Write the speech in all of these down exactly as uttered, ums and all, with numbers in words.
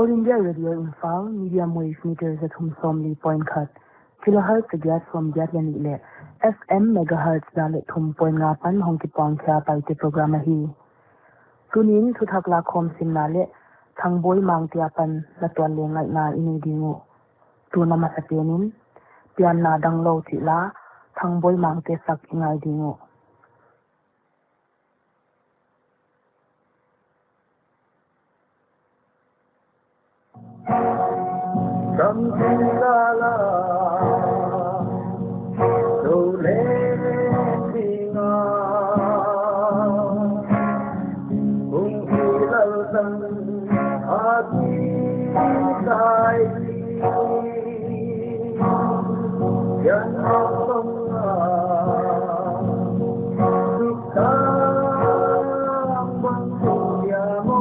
All India Radio Imphal, medium wave meter za thum sawmli point khat, kilohertz za giat sawmgiat leh nih leh F M megahertz za leh thum point nga pan hong kipawngkhia Paite program ahi. Tuni'n thuthak lakkhawm simna leh Thangboi Mangte apan na tual leh ngaihna i nei ding uh. Tun a masapen in, pianna dang lou chih la, Thangboi Mangte sak i ngai ding uh. Samsung lala, dole singa, kung ilal sang aki sai. Yan ang mga tukang bang tuyamo.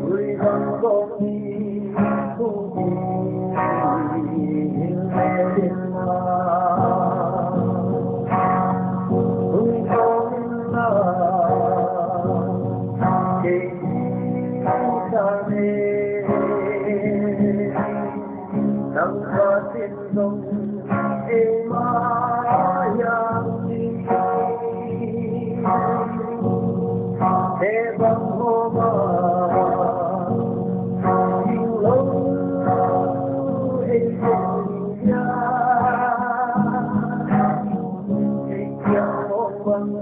Ui bang kong ni kung ni hin me din ma. Kung kong na ke ni sa me. Nang ka sin dong e ma yang ni. E bang ho ma. Ing lo e ya. E ya ho bang.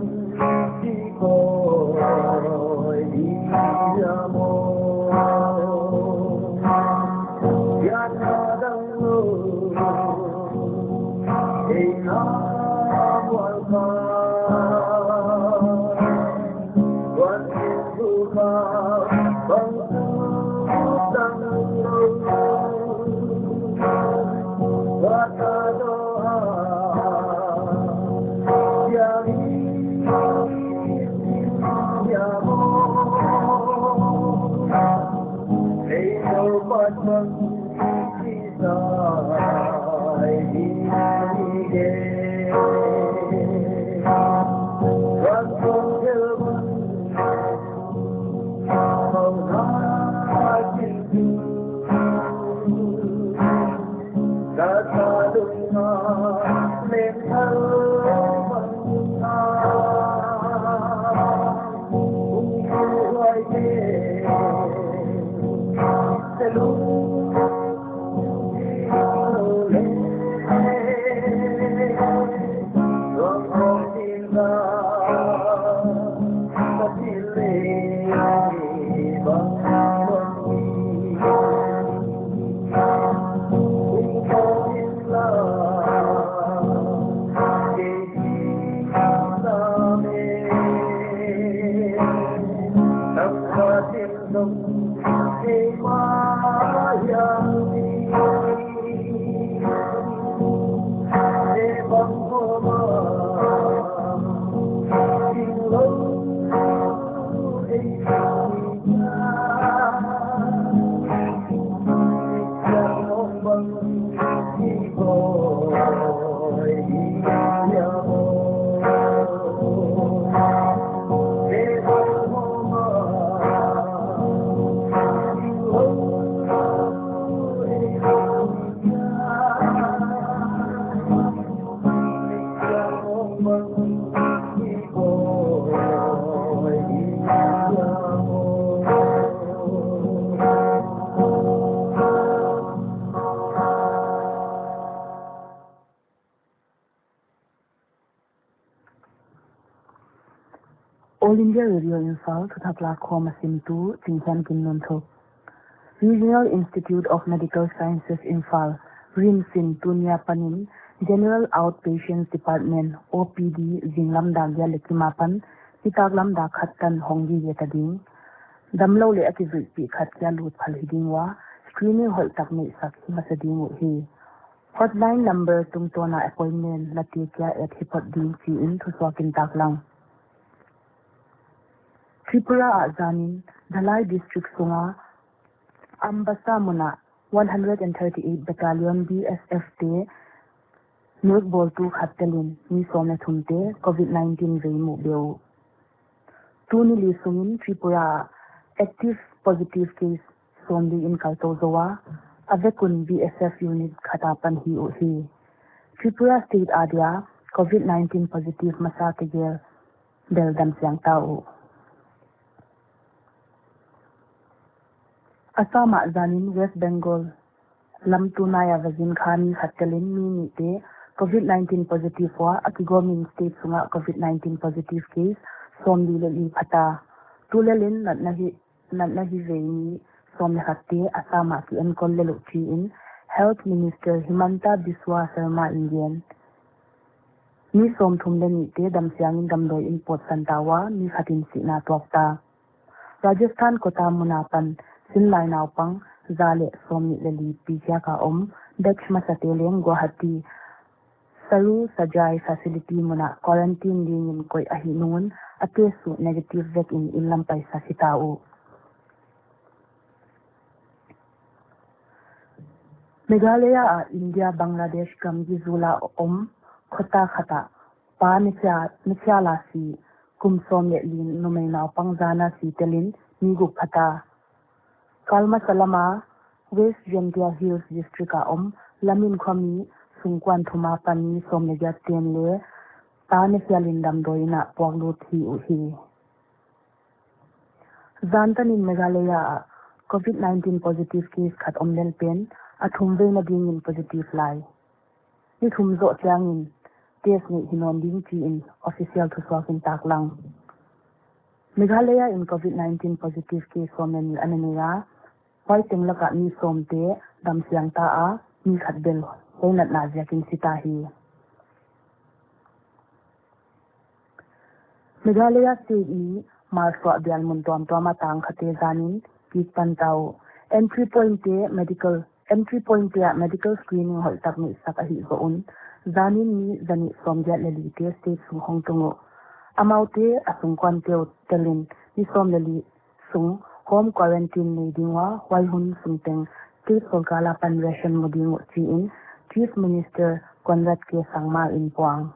All India Radio Imphal, thuthak lakkhawm a simtu, Chingthian Kimnunthup. Regional Institute of Medical Sciences Imphal, RIMS in tuni a panin General Outpatients Department, O P D, zinglam dak giat leh kim apan, nitaklam dak khat tan hong gige ta ding. Damlou leh a kizuihpih khat kia lut phal hi ding ua, screening hoihtak neihsak hi masa ding uhi. Hotline number tungtawn a appointment la te kia et hi phot ding chi in thusuak in taklang. Tripura ah zanin Dhalai District sunga Ambassa mun ah one hundred and thirty-eight Battalion B S F te nekbawltu khat telin mi sawm leh thum te Covid nineteen vei muh beh uh. Tuni li sungin Tripura ah Active positive case sawmli in kaltou zou a, a vek un B S F unit khat apan hi uhi. Tripura State a dia COVID nineteen positive masa tegel bel damsiang ta uh. Assam ah zanin West Bengal lam tunai a va zin kha mi khat telin mi nihte COVID nineteen positive ua a kigawmin state sungah COVID nineteen positive case sawmli leh li pha ta. Tulel in natna hi, natna hi vei mi sawm leh khatte Assam ah ki enkol lel uh chi in Health Minister Himanta Biswa Sarma in gen. Mi sawmthum leh nihte damsiangin damdawi in pawtsan ta ua, mi khat in sihna tuak ta. Rajasthan Kota mun apan sinlai naupang za leh sawmnih leh li pi khiak a om batch masate leng Guwahati Saru Sajai facility mun ah quarantine dingin koih ahih nung un a test uh negative vekin inn lam paisak hita uh. Meghalaya ah India Bangladesh gamgi zul a om khota khat ah pa nikhia, nikhia la si, kum sawm leh li numei naupang za na si telin mi guk pha ta. Kalmasa lam a West Jaintia Hills District a om Lamin khuami sungkuan thum apan mi sawm leh giat ten leng pa nikhial in damdawi in a puaklut hi uhi. Zan tanin Meghalaya ah COVID nineteen positive case khat om lel pen a thum veina dingin positive lai. Ni thum zoh chiangin test neih hi nawn ding chi in official thusuak in taklang. Meghalaya in COVID nineteen positive case sawm leh ni ana nei a, huai teng laka mi sawmte damsiang ta a, mi khat bel hiai natna ziakin si ta hi. Meghalaya state mi malsuah bial mun tuamtuam a tang khate zanin kik pan ta uh. Entry point te medical, entry point te ah medical screening hoihtak neihsak ahih zoh un zanin mi zanih sawmgiat leh lite state sung hong tung uh. Amaute a sungkuante uh telin mi sawm leh li sung home quarantine nei ding ua, huai hun sung teng state sorkar apan ration mu ding uh chi in Chief Minister Conrad K Sangma in puang.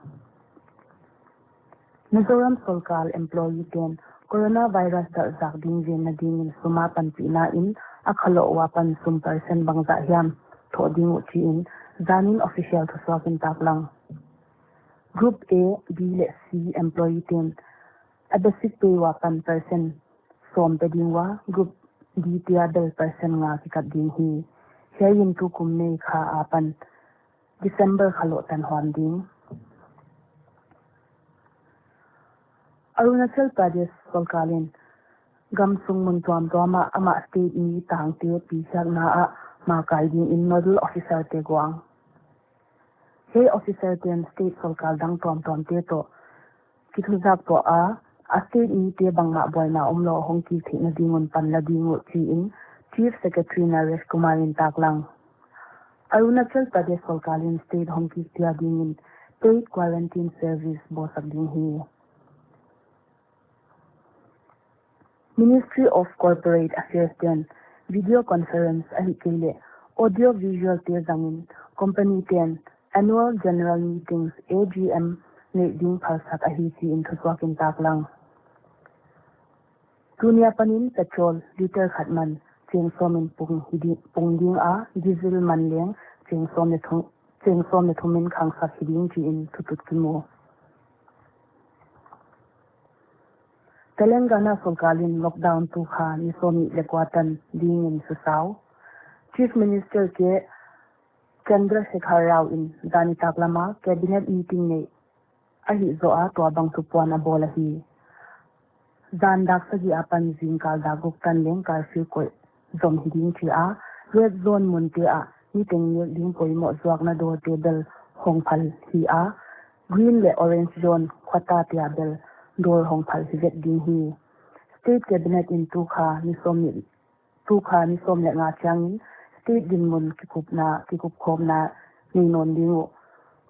Mizoram sorkar employee ten coronavirus dalh zak ding venna dingin sum a panpihna in a khaloh ua pan sum percent bangzah hiam thoh ding uh chi in zanin official thusuak in taklang. Group A, B leh C employee ten a basic pay ua pan percent sawm pe ding ua, Group D te a bel percent nga kikat ding hi. Hiai in tukum May kha apan December khaloh tan huam ding. Arunachal Pradesh sorkar in gamsung mun tuamtuam ah amah state mi tangte pi khiakna ah makai dingin nodal officer te guang. Hiai officer ten state sorkar dang tuamtuamte toh kithuzak tuah a, a state mite bangmah buaina omlou hong kik theihna ding un pan la ding uh chi in Chief Secretary Naresh Kumar in taklang. Arunachal Pradesh sorkar in state hong kik tia dingin paid quarantine service bawlsak ding hi. Ministry of Corporate Affairs ten video conference ahihkeileh audio visual te zangin company ten annual general meetings, A G M, neih ding phalsak ahi chi in thusuak in taklang. Tuni apanin petrol liter khat man cheng sawm in pung hi di-, pung ding a, diesel man leng cheng sawm leh thum, cheng sawm leh thum in khangsak hi ding chi in thutut kimu. Telangana sorkar in lockdown tukha ni sawmnih leh kua tan dingin susau. Chief Minister K Chandrasekhar Rao in zani taklam a cabinet meeting neih ahih zoh a tuabang thupuan a bawl ahi. Zan dak sagih apan zingkal dak guk tan leng curfew koih zom hi ding chi a, red zone munte ah niteng nek ding poimoh zuakna dawrte bel hong phal hi a, green leh orange zone khuatate ah bel dawr hong phal hi vet ding hi. State Cabinet in tukha ni sawmnih, tukha ni sawm leh nga chiangin state dinmun kikupna, kikupkhawmna nei nawn ding uh.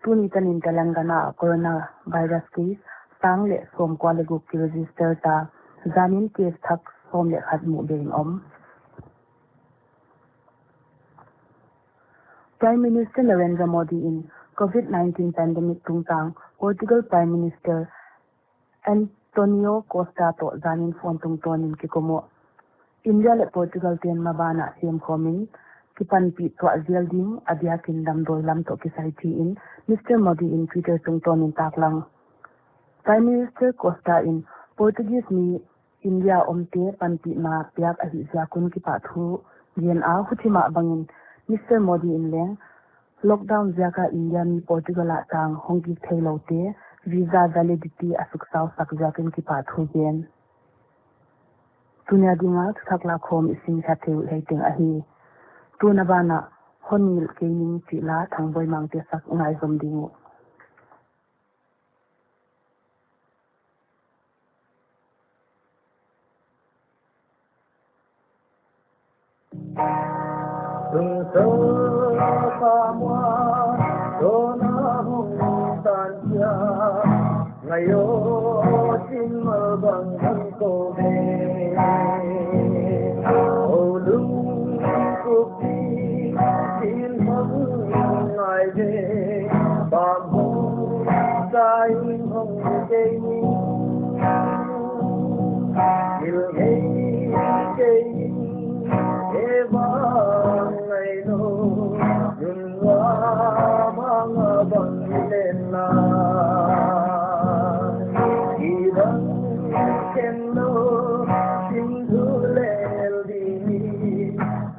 Tuni tanin Telangana coronavirus case sang leh sawmkua leh guk kiregister ta, zanin case thak sawm leh khat muh deuh in om. Prime Minister Narendra Modi in COVID nineteen pandemic tungtang Portugal Prime Minister Antonio Costa toh zanin phone tungtawnin kikum uh. India leh Portugal te'n maban ah semkhawm in kipanpih tuah zel ding a diakin damdawi lam toh kisai chi in Mister Modi in Twitter tungtawn in taklang. Prime Minister Costa in Portuguese mi India omte panpihna piak ahih ziak un kipahthu gen a, huchi mah bangin Mister Modi in leng lockdown ziak a India mi Portugal ah tang hong kik theiloute visa validity a suksausak ziakin kipahthu gen. Tuni a ding a thuthak lakhawm i sim kha thei uh hiai teng ahi. Tun a ban ah hon ngil kei ning chih la Thangboi Mangte sak ngaizom ding uh. Tung so pa mua, so na hong tan sia, ngai o chin mal bang bang ko be. O lung kup ti, chin hong ngai be, bam hong sa in hong kei ni. Thil ngei kei in, e bang ngai lo, nun lua bang a bang len la. I bang ken lo, sim thu lel di.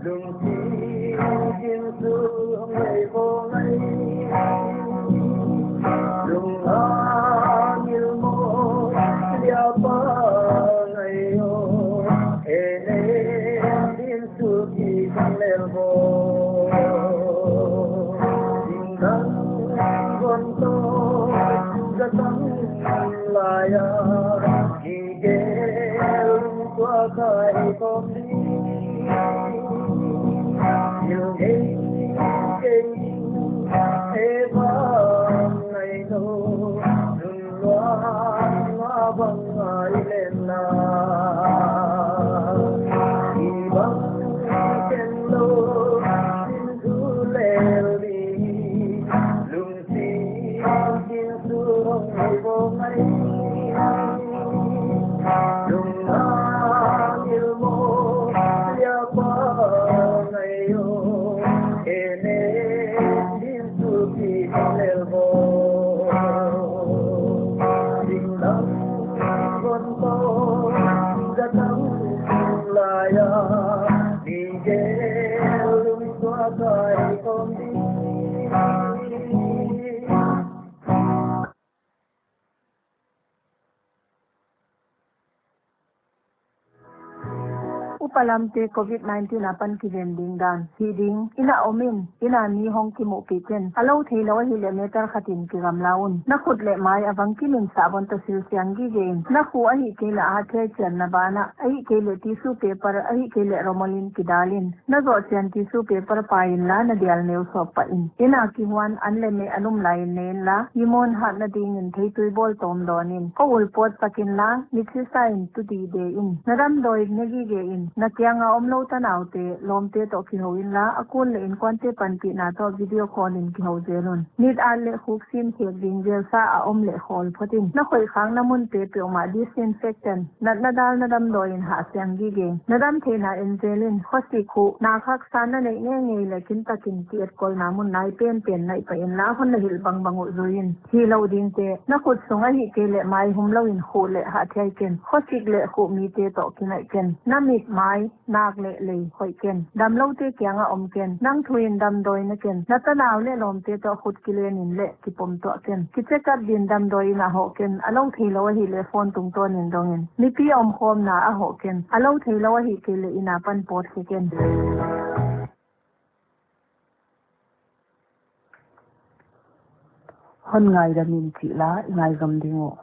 Lungsim kin sung lei ko ngai. Lunghang ngilmaw liapa ngai o. Ene din su ki kang lel bo. Ding dang gon to gatang laya. Ki gel tua kai kom. Upa lamte covid nineteen apan kiven ding dan. Hih ding, inn a om in, inn a mi hong kimuhpih ken. A lou theilou ahihleh meter khat in kigamla un. Na khut leh mai a vang kim in sabon toh sil siang gige in. Na khuh ahihkeileh a hathiai chianna ban ah, ahihkeileh tissue paper, ahihkeileh rumal in kidal in. Na zoh chian tissue paper pai inla na dial neu sawp pah in. Inn a kihuan an leh meh a lum lai in ne inla, i muan hatna dingin theitui bawl tawm dawn in. Ko ul pawt sak inla, mit sisa in tu dide in. Na damdawi ne gige in. Na kiang a omlou tanaute, lawmte toh kihou inla, a kun leh inkuante panpihna toh video call in kihou zel un. Mit at leh khuk sin khek ding zel sa a om leh khawl phot in. Na khoih khakna munte peuhmah disinfectant, natna dalna damdawi in hah siang gige. Na dam theihna en zel in, khosik, khuh, nak haksa na neih ngeingei leh kintakin ki etkolna mun nai penpen naih pah inla hon na hilh bangbang uh zui in. Hih louh dingte, na khut sung ahihkeileh mai humlou in khuh leh hathiai ken. Khosik leh khuh mite toh kinaih ken. Na mit, mai, nak leh lei hoih ken. Damloute kiang a om ken. Nang thu in damdawi na ken. Na tanau leh lawmte toh khut kilen in leh kipom tuah ken. Kicheck up din damdawi inn a hoh ken. A lou theilou ahihleh phone tungtawn in dong in. Mipi omkhawmna a hoh ken. A lou theilou ahihkeileh inn a pan pawt khe ken. Hon ngaidam in chih la i ngaizom ding uh.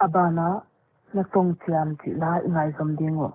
A ban ah, na tong chiam chih la i ngaizom ding uh.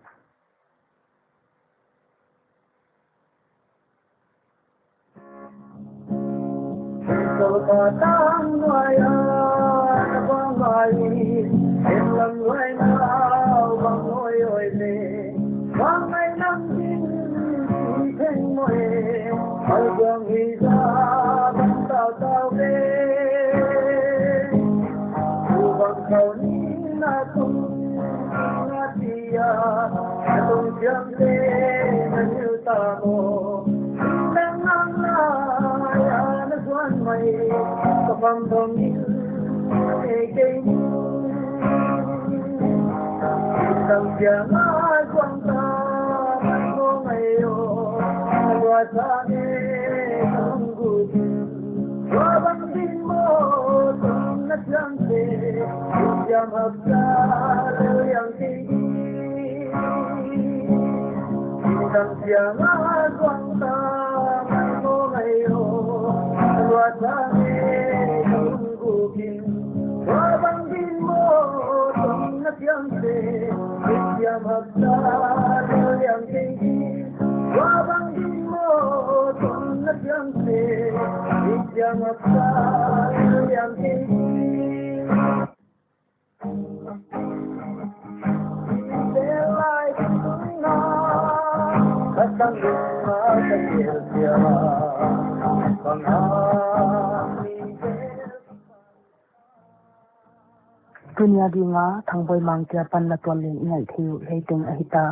Tuni a ding a Thangboi Mangte apan la tual leng i ngaih thei uh hiai teng ahi ta.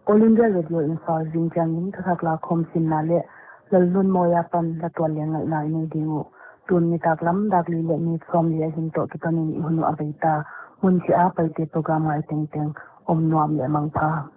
All India Radio Imphal zingchiang in thuthak lakhawm sinna leh Lalnunmawia apan la tual leng ngaihna i nei ding uh. Tun nitaklam dak li leh minute sawmli a hin toh kiton in i hun uh a bei ta. Mun chih a Paite program ngai tengteng om nuam leh mangpha.